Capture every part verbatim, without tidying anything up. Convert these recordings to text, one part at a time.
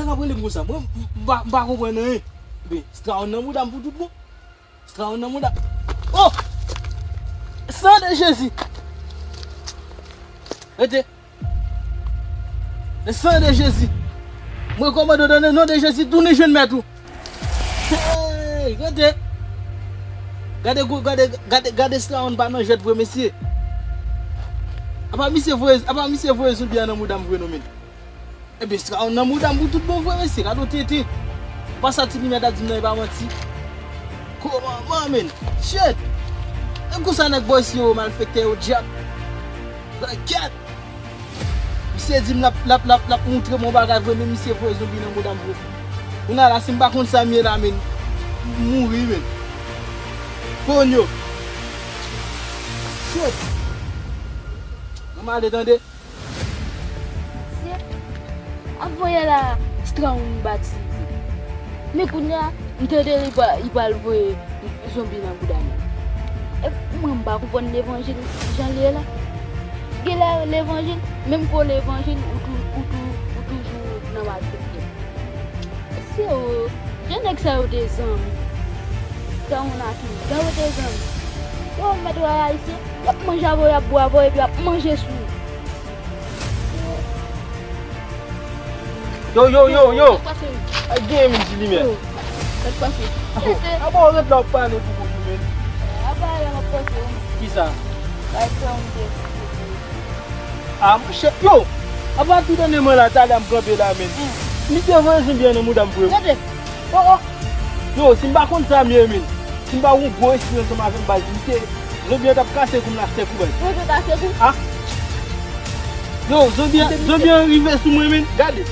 Sa k ap rele m konsa? Mwen, m pa, m pa konprann anyen. Ebyen, Strawn nan mouda m pou tout bon. Strawn nan mouda. Oh! San de Jezi! Rete. Le san de Jezi. Mwen kòmande w nan non de Jezi, tounen jwenn mèt ou. Hey, rete. Gade, gade, gade, gade Strawn pa nan jwèt vre, mesye. Apa misye voye, apa misye voye zonbi a nan mouda m vre non, men. Ebyen, Strawn nan mouda m pou tout bon vre, mesye. Gade yon tenten. Ou pa sa ti limyè ta di m nan, e pa manti. Kòman, man, men. Shit. E konsa nèg bòs yo, malfektè yo, dyab. Bèl kèt. Misye di m l ap, l ap, l ap, l ap moutre m yon bagay vre, men misye voye zonbi nan mouda m vre. Kounye a la, si m pa konn sa m ye la, men, m mouri, men. Konyo. Shit. Ann ale, tande. Se ap voye la Strawn batize. Men kounye a, m tande li pa, li pral voye zonbi nan bouda m. E mwen, m pa konprann levanjil jan li ye la. Genlè levanjil, menm ke w levanjil, ou tou, ou tou, ou toujou nan malfektè. Mesye o, jan nèg sa yo te zanmi. Sa yon atou, jan yo te zanmi. Yo, mèt w ayisyen, y ap manje avè w, y ap bwè avè w, epi y ap manje sou ou. Yo, yo, yo, yo. Sa k pase? Ay, gen moun di li menm. Yo, sa k pase? Abo, ret la w ap pale pou kont ou, men. Apa, y ap pase, wi. Kisa? Bay tan, wi. Ah, monchè, yo! Apa tou tande mwen la, talè m kanpe la, men. Misye voye zonbi an nan mouda m vre. Gade. Oh, oh. Yo, si m pa konn sa m ye, men. Si m pa gon gwo espri ansanm avè m, baz, misye, zonbi an t ap kase kou m la sèk ou, baz. Mwen te kase kou. Ah. Yo, zonbi an, zonbi an rive sou mwen, men. Gade.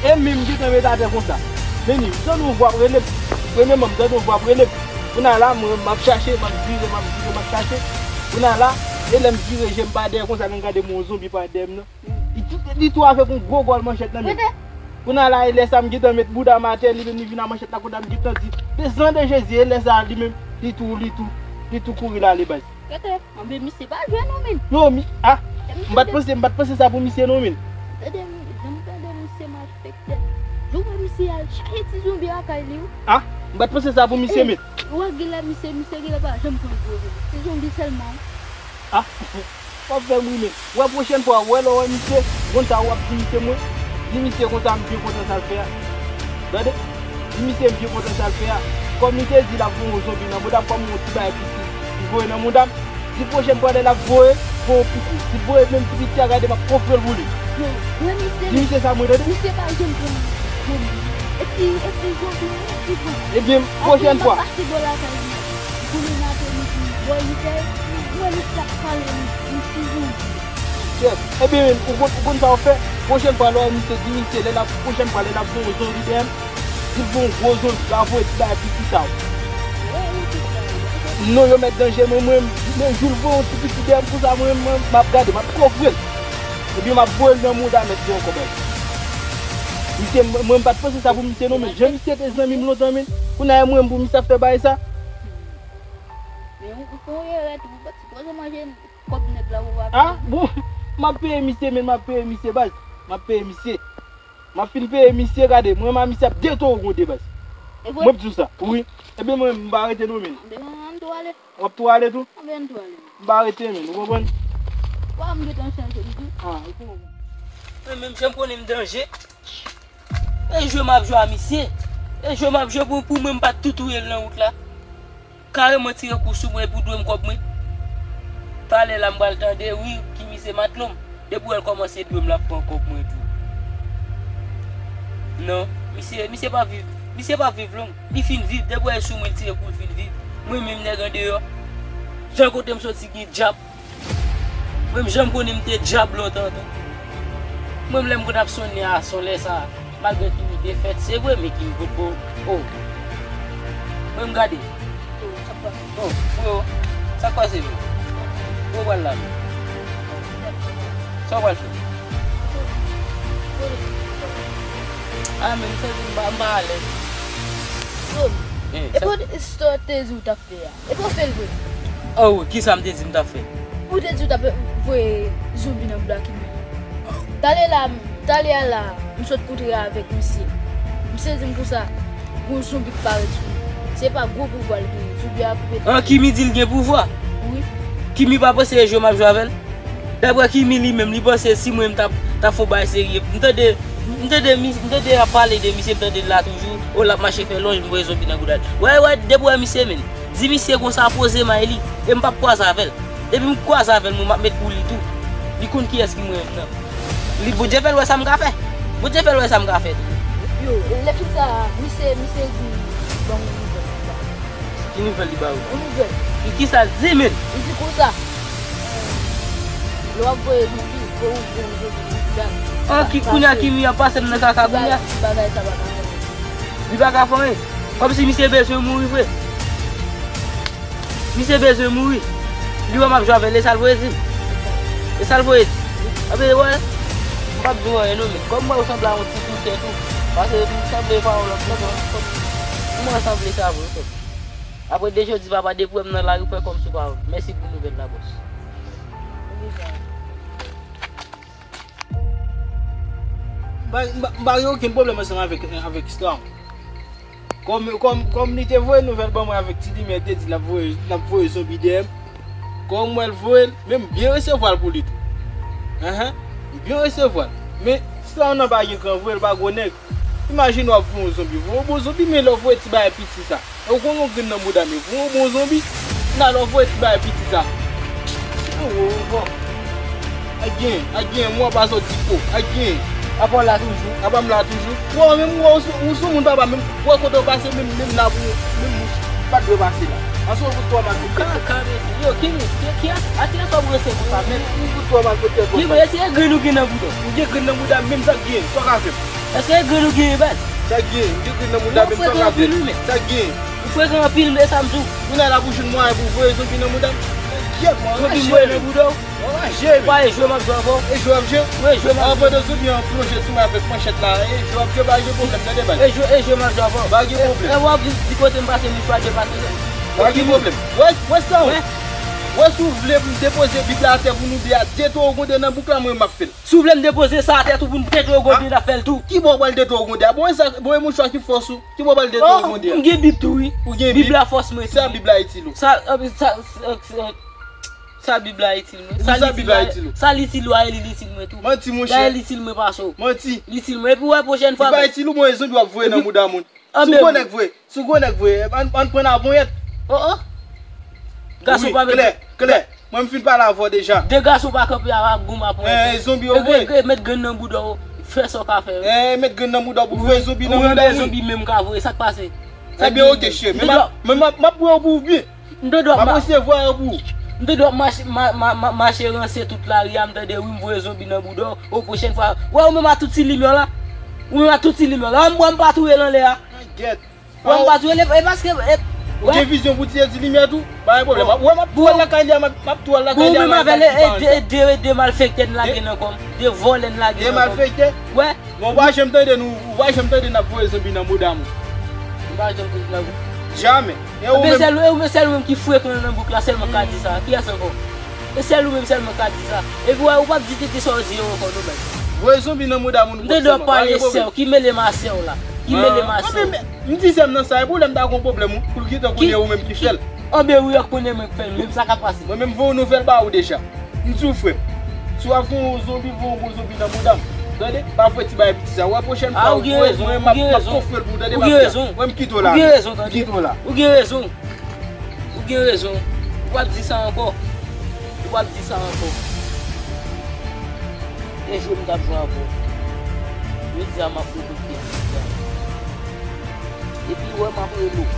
E men m gentan met atè konsa. Men ni, m tande yon vwa ap rele m. Premyèman, m tande yon vwa ap rele m. Kounye a la, mwen, m ap chache, m ap vire, m ap vire, m ap chache. Kounye a la, e lè m vire je m pa dèyè konsa, lè m gade m wè yon zonbi parèt dèyè m nan. Li tou, li tou avèk yon gwo gòl manchèt nan men l. Kounye a la, e lè sa m gentan met bouda m atè, li menm li vin a manchèt la, kounye a m gentan di, le san de Jezi, e lè sa li menm, li tou, li tou, li tou kouri l ale, baz. Gade, anben misye pa jwe non, men. Yo, mi, ah, m pa t panse, m pa t panse sa pou misye non, men. Tande, jan m tande misye malfektè. Jou mwen misye al chache ti zonbi lakay li, wi. Ah, m pa t panse sa pou misye, men. Ou wè genlè misye, misye genlè pa janm konn gwo zonbi. Ti zonbi sèlman. Ah, w ap fè m ri, men. Wè pwochèn fwa, wè lè w wè misye, konn sa w ap di misye mwen. Di misye konsa m byen kontan sa l fè a. Tande? Di misye m byen kontan sa l fè a. Kòm li te di l ap voye yon zonbi nan mouda m, kòm yon ti bagay piti, li voye nan mouda m. Di pwochèn fwa lè l ap voye, voye yon piti. Si l voye menm ti piti a, gade m ap kofre l pou li. Yo, wè misye. Di misye sa mwen tande. Misye pa janm pran gwo moun. E ti, e ti zonbi, e ti pran. Ebyen, pwochèn fwa. Apre, m ap pase bò lakay li. Kounye maten, li di, bò li fè, mwen li t ap pale, li, li ti zonbi. Chèf, ebyen, ou konn, ou konn sa w fè? Pwochèn fwa, lè w wè misye, di misye, lè l ap, pwochèn fwa, lè l ap voye yon zonbi dèyè m, di l voye yon gwo zonbi, l ap voye ti bagay piti sa yo. Non, yo mèt danje, mwen, mwen, men jou l voye yon ti piti dèyè m konsa, mwen, mwen, m ap gade, m ap kofre l. Ebyen, m ap voye l nan mouda mèt li ankò, baz. Misye, mwen, mwen, m pa t panse sa pou misye, non, men jan misye te zanmi m lontan, men. Kounye a, e mwen, pou misye ap fè bagay sa. Men ou, ou fè yon erè tou, ou pa t sipoze manje kòb nèg la ou pa. Ah, bon, m ap peye misye, men m ap peye misye, baz. M ap peye misye. M ap fin peye misye, gade, mwen, m a misye ap de towo gonde, baz. E vre? Mwen ap di w sa, wi. Ebyen, mwen, m pa rete non, men. Ebyen, ann tou ale. W ap tou ale tou? Ann tou ale. M pa rete, men, ou konprann? Wa, m gentan chanje m tou. Ah, ou konprann. Mwen menm, jan m konnen m danje. E jwe m ap jwe a misye. E jwe m ap jwe pou, pou mwen m pa t tou touye l nan wout la. Kareman tire kou sou mwen epi w dwe m kòb mwen. Talè la m pral tande, wi, ki misye matlo m. Depi w wè l kòmanse dwe m, l ap pran kòb mwen tou. Non, misye, misye pa viv, misye pa viv long. Li fin viv, depi w wè l sou mwen, l tire kou, l fin viv. Mwen menm nèg andeyò. Jan kote m soti gen dyab. Mwen menm jan m konnen m te dyab lontan tou. Mwen menm lè m konn ap sonnen a, son lè sa, malgre tou li te fèt, se vre, men ki m pot bo, oh. Mwen menm gade. Oh, sa k pase? Oh, freo, sa k pase menm? Ou pral la menm? Sa w pral fè? Ah, men m santi m pa, m pa alèz. Yo, eh, e sa pou istwa te di w t ap fè a? E pou w fè l vre? Oh, wi, kisa m te di m t ap fè? Ou te di w t ap voye zonbi nan Black Hill. Talè la, Talè a la, m sot koutre avèk misye. M sezi m pou sa. Gon zonbi k parèt sou li. Se pa gwo pouvwa l genyen. Zonbi a koupe. An, Kimi di l gen pouvwa? Wi. Kimi pa panse e jwe m ap jwe avè l? Daprè Kimi li menm, li panse si mwen m t ap, t ap fè yon bagay serye. M tande, m tande, mi- m tande y ap pale de misye, m tande l la toujou. O, l ap mache fè lonj, m voye zonbi nan bouda l. Wè, wè, depi w wè misye menm. Di misye konsa poze may li. E m p ap kwaze avè l. Depi m kwaze avè l, mwen m ap met pou li tou. Li konn kiyès ki mwen menm nan. Li Bondye fè l wè sa m ka fè. Bondye fè l wè sa m ka fè tou. Yo, lè fin sa, misye, misye di, bon, Ki nouvèl li ba ou? Yon nouvèl. Ki, kisa l di menm? Li di konsa, lè w ap voye zonbi, fò ou voye zonbi nan bouda l. An, ki kounye a Kimi ap pase m nan kaka kounye a? Ti bagay sa pa ka fè anyen. Li pa ka fè anyen. Kòmsi misye bezwen mouri vre. Misye bezwen mouri. Li wè m ap jwe avè l, e sa l voye di m. E sa l voye di. Anben, wè, m p ap di w anyen non, men kòm m wè ou sanble a yon ti doutè tou. Paske m sanble pa yon lòt nèg, kòm, kòm, kòm mwen sanble sa vre, frè. Apre de jodi, papa, depi w wè m nan lari, fè kòmsi w pa wè m. Mèsi pou nouvèl la, bòs. M pa, m pa, m pa gen okenn pwoblèm ansanm avèk, avèk Strong. Kòm, kòm, kòm li te voye nouvèl ban mwen avèk Ti Limyè, te di l ap voye, l ap voye zonbi dèyè m. Kòm m wè l voye l, men m byen resevwa l pou li tou. Enhen, m byen resevwa l. Men, Strong nan pa gen kran vre, l pa gwo nèg. Imajine w ap voye yon zonbi. Voye yon bon zonbi, men lè w voye ti bagay piti sa. E w konn yon grenn nan mouda m, e voye yon bon zonbi. Nan lè w voye ti bagay piti sa. Se yon bon. Ak gen, ak gen, mwen pa sòti po. Ak gen. Apa w la toujou? Apa m la toujou? Wè, menm wè, ou sou, ou sou moun papa, menm wè kote w pase, menm, menm la pou, menm mouch pa t dwe pase la. Anso fout twò malfektè. Kaka, mesye. Yo, ki, ki, ki, a, a ki lè sa w ranse konsa, menm? Ou fout twò malfektè konsa. Ki, eseye grenn ou gen nan bouda w. Ou gen grenn nan mouda m, menm sa k gen, sa w ka fè m? Èske e grenn ou genyen, baz? Sa k gen? M gen grenn nan mouda, menm sa w ka fè. Ou frekan anpil, wi, men. Sa k gen? Ou frekan anpil, men sa m di w. Ou nan la pou jwenn mwayen pou voye zonbi nan mouda m? Zonbi voye nan bouda w? Ou pa e jwe m ap jwe avè w? E jwe w ap jwe? Wi, e jwe m ap jwe. Pandan zonbi an plonje sou mwen avèk manchèt la, e jwe w ap jwe, pa gen pwoblèm, tande, baz. E jwe, e jwe m ap jwe avè w. Pa gen pwoblèm. E w ap vin di kote m pase, m pa depase. Pa gen pwoblèm. Wè, wè sa w. Wè si w vle pou m depoze Bib la atè pou nou de a, de toro konde nan bouk la, mwen m ap fè l. Si w vle m depoze sa atè tou pou n detwo gwonde, n a fè l tou. Ki bò w pral detwo gwonde a? Bon, e sa, bon, e mouchwa ki fòs ou. Ki bò w pral detwo gwonde a? M gen Bib tou, wi. Ou gen Bib? Bib la fòs mwen tou. Sa Bib la itil ou? Sa, sa, sa, sa, sa Bib la itil mwen. Sa Bib la itil ou? Sa l itil ou a, e li l itil mwen tou. Manti, monchè. Dayè l itil mwen pase w. Manti. L itil mwen. Epi w wè pwochèn fwa. Li pa itil ou, bon, e zonbi w ap voye nan mouda moun. Si w gwo nèg vre, si w gwo nèg vre, ann, ann pran laponyèt. Oh, oh. Gason pa met. Klè, klè. Mwen m fin pale avè w deja. De gason pa kanpe a ap goumen ap pran. Eh, zonbi yo vre. Met grenn nan bouda w, fè sa w ka fè. Eh, met grenn nan bouda w pou voye zonbi nan mouda moun. Ou renmen zonbi menm ka voye, sa k pase? Ebyen, oke, cheri. Men m ap, men m ap, m ap voye w pou ou byen. M te dwe ap. M ap resevwa yo pou ou. M te dwe ap mache, ma, ma, ma, mache ranse tout lari a, m tande, wi, m voye zonbi nan bouda w. O pwochèn fwa, wè, ou menm a tout ti limyè w la. Ou menm a tout ti limyè w la. Wè m, wè m pa touye l anlè a. Gèt. Wè m pa touye l, e paske, e, ou gen vizyon pou tiye ti limyè tou? Pa gen pwoblèm. Wè, m ap tou al lakay li a, m ap, m ap tou al lakay li a. Bon, ou menm avè l, e de, e de, e de malfektè n lage nan kò m. De vòlè n lage nan kò m. De malfektè? Wè. Bon, ou pa janm tande nou, ou pa janm tande n ap voye zonbi nan mouda moun. M pa janm tande n ap. Jamè. E ou menm? Sèl, e ou menm, sèl ou menm ki frekan nan bouk la, sèlman ka di sa. Kiyès ankò? E sèl ou menm sèlman ka di sa. Epi wè, ou p ap di tete sa w di yo ankò, non, baz. Voye zonbi nan mouda moun. M te dwe ap pale sè w, ki mele m a sè w la. Ki mele m a sè w. M di sè m nan sa, e pou lè m ta gon pwoblèm, pou l gentan konnen ou menm ki fè l. Anben wi, ak konnen mwen k fè l, menm sa k ap pase. Mwen menm voye yon nouvèl ba ou deja. M di w, frè m, si w ap voye yon zonbi, voye yon bon zonbi nan mouda m. Tande? Pa voye ti bagay piti sa. Wè, pwochèn fwa ou voye, mwen, m ap, m ap konfwe l pou ou, tande, m ap fè. Wè, m kite w la. Ou gen rezon, tande. Ou gen rezon. Ou gen rezon. Ou p ap di sa ankò. Ou p ap di sa ankò. E jwe m t ap jwe avè w. Jodi a, m ap redoble jodi a. Epi, wè, m ap rele w.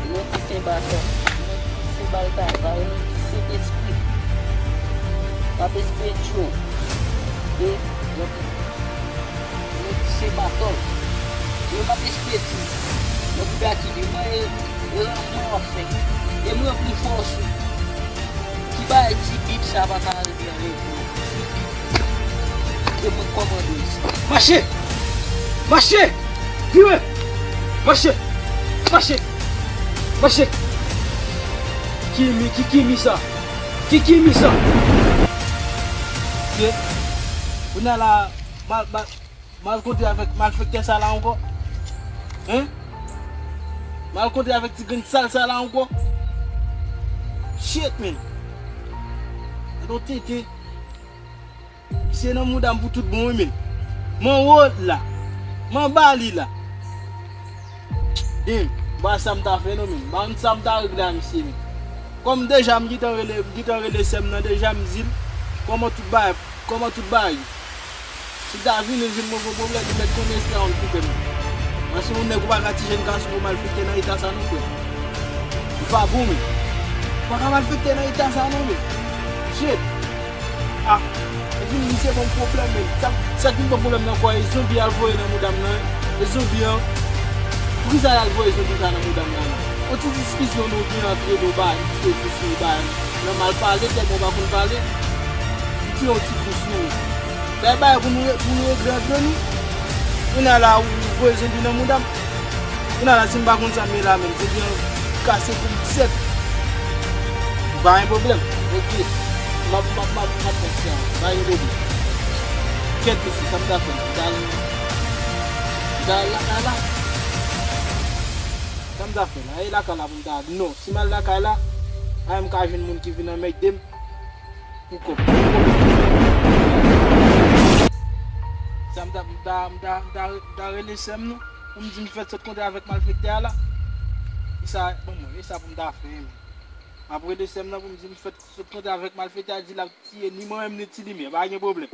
Non ti Sen Baton, non ti Sen Baltazar, non ti Sentespri. M ap espere w. E, non ti, non ti Sen Baton. E m ap espere w. Non ti Gakide, mwen e, e ranmwen w ap fè. E m ranpli fòs ou. Ki bagay ti Bib sa pa ka regle anyen pou ou? Ti Bib. E mwen kòmande w isit. Mache! Mache! Vire! Mache! Mache! Mache! Kimi, ki Kimi sa? Ki Kimi sa? Se Kounye a la, m al, m al, m al kontre avèk malfektè sa la ankò. Hein? M al kontre avèk ti grenn sal sa la ankò. Shit, man. Gade yon tenten. Misye nan mouda m pou tout bon, wi, men. M anwo la. M anba li la. Damn, m pa sa m ta fè non, men. M pa konn sa m ta regle a misye, men. Kòm deja m gentan rele, m gentan rele sè m nan deja, m di l kòman tout bagay, kòman tout bagay. Si l ta vini, l vin mwen fè pwoblèm, li mèt konnen se yon koupe m. Paske yon nèg ou pa ka ti jèn gason pou malfektè nan eta sa non, frè. Ou pa bon, men. Ou pa ka malfektè nan eta sa non, men. Shit. Ah, epi misye ban m pwoblèm, men. Sa, sa ki ban m pwoblèm nan kò, e zonbi al voye nan mouda m nan, e zonbi an. Poukisa l al voye zonbi sa nan mouda m nan? Yon ti diskisyon nou gen antre nou, ba, li tire kou sou li, ba, nan mal pale, tèlman w pa konn pale, li tire yon ti kou sou ou. Sa e bagay pou nou, pou nou regle antre nou. Kounye a la, ou voye zonbi nan mouda m. Kounye a la, si m pa konn sa m ye la menm, se byen kase kou m sèk. Pa gen pwoblèm. Ok. M ap, m ap, m ap, m ap fè sa. Pa gen pwoblèm. Kèt mesye, sa m ta fè? M ta al, m ta al lakay la. Sa m ta fè la? E lakay la pou m ta al? Non, si m al lakay la, a m ka jwenn moun ki vin anmède m. Pou kòb. Sa m ta, m ta, m ta, m ta, m ta rele sè m non. Pou m di m fèt sot kontre avèk malfektè a la. E sa, bon, mwen, e sa pou m ta fè, men. M ap rele sè m nan pou m di m fèt sot kontre avèk malfektè a, di l ap tiye ni mwen menm ni ti limyè, pa gen pwoblèm.